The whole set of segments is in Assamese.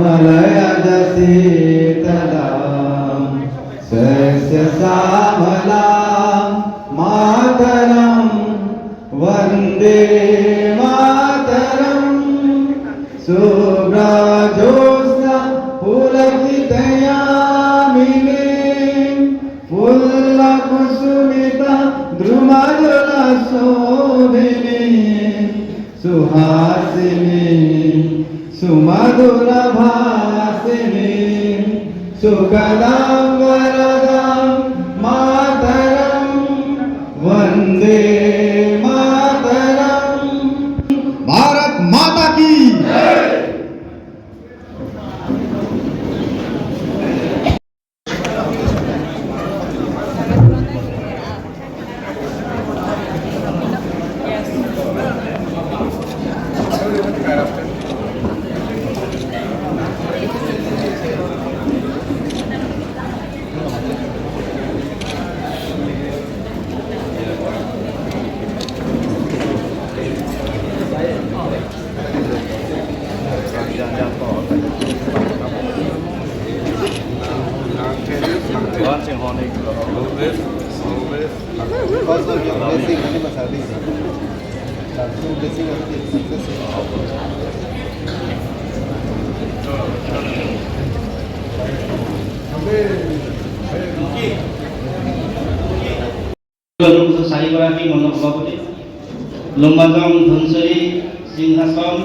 मलयज शीतलां शस्य श्यामलां मातरं, वन्दे मातरम्। शुभ्रज्योत्स्ना पुलकितयामिनी, फुल्लकुसुमित द्रुमदलशोभिनी, सुहासिनी सुमधुरभाषिणी, सुखदां वरदां मातरं, वन्दे मातरम्। भारत माता की। Because of your blessing, only must have this. Through blessing, only success. চাৰিগৰাকী মণ্ডল সভাপতি, লম্বাজং ধনচৰী সিংহাসন,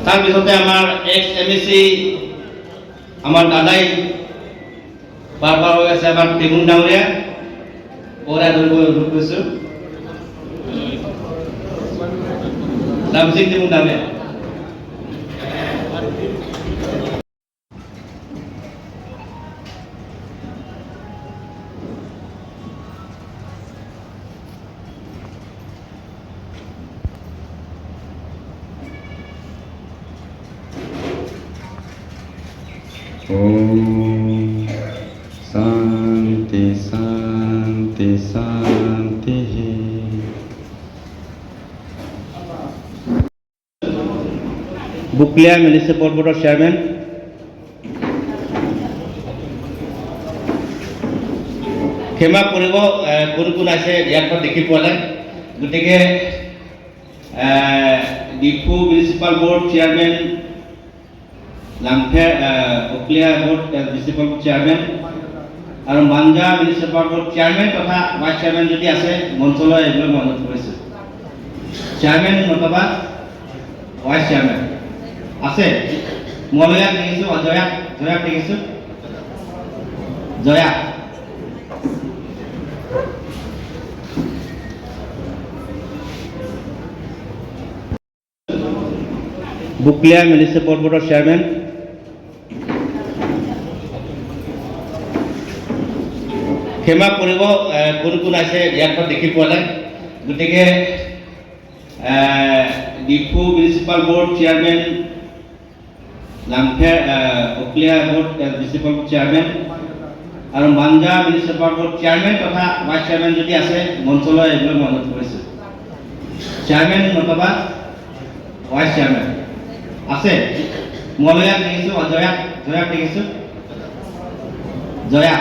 তাৰপিছতে আমাৰ এক্স এম এ চি, আমাৰ দাদাই বাৰ বাৰ হৈ আছে, আমাৰ টেগুন ডাঙৰীয়া ওৰাই ধৰিব অনুৰোধ কৰিছোঁ। ৰামসিং টেগুন ডাঙৰীয়া। ॐ शान्ति शान्ति शान्तिः। বুকলিয়া মিউনিসিপাল বোৰ্ডৰ চেয়াৰমেন, ক্ষমা কৰিব, কোন কোন আছে ইয়াৰ পৰা দেখি পোৱা নাই। গতিকে Diphu municipal board chairman, Langpher Bokolia board municipal chairman আৰু মাঞ্জা মিউনিচিপাল বোৰ্ড চেয়াৰমেন তথা ভাইচ চেয়াৰমেন যদি আছে, মঞ্চলৈ আহিবলৈ মই অনুৰোধ কৰিছোঁ। চেয়াৰমেন নতুবা ভাইচ চেয়াৰমেন আছে? মলয়াক দেখিছোঁ, অজয়াক, জয়াক দেখিছোঁ, জয়া। বুকলিয়া মিউনিচিপাল বোৰ্ডৰ চেয়াৰমেন, ক্ষমা কৰিব, কোন কোন আছে ইয়াৰ পৰা দেখি পোৱা নাই। গতিকে Diphu municipal board chairman, Langpher Bokolia board municipal chairman আৰু মাঞ্জা মিউনিচিপাল বোৰ্ড চেয়াৰমেন তথা ভাইচ চেয়াৰমেন যদি আছে, মঞ্চলৈ আহিবলৈ মই অনুৰোধ কৰিছোঁ। চেয়াৰমেন নতুবা ভাইচ চেয়াৰমেন আছে? মলয়াক দেখিছোঁ, অজয়াক, জয়াক দেখিছোঁ, জয়া।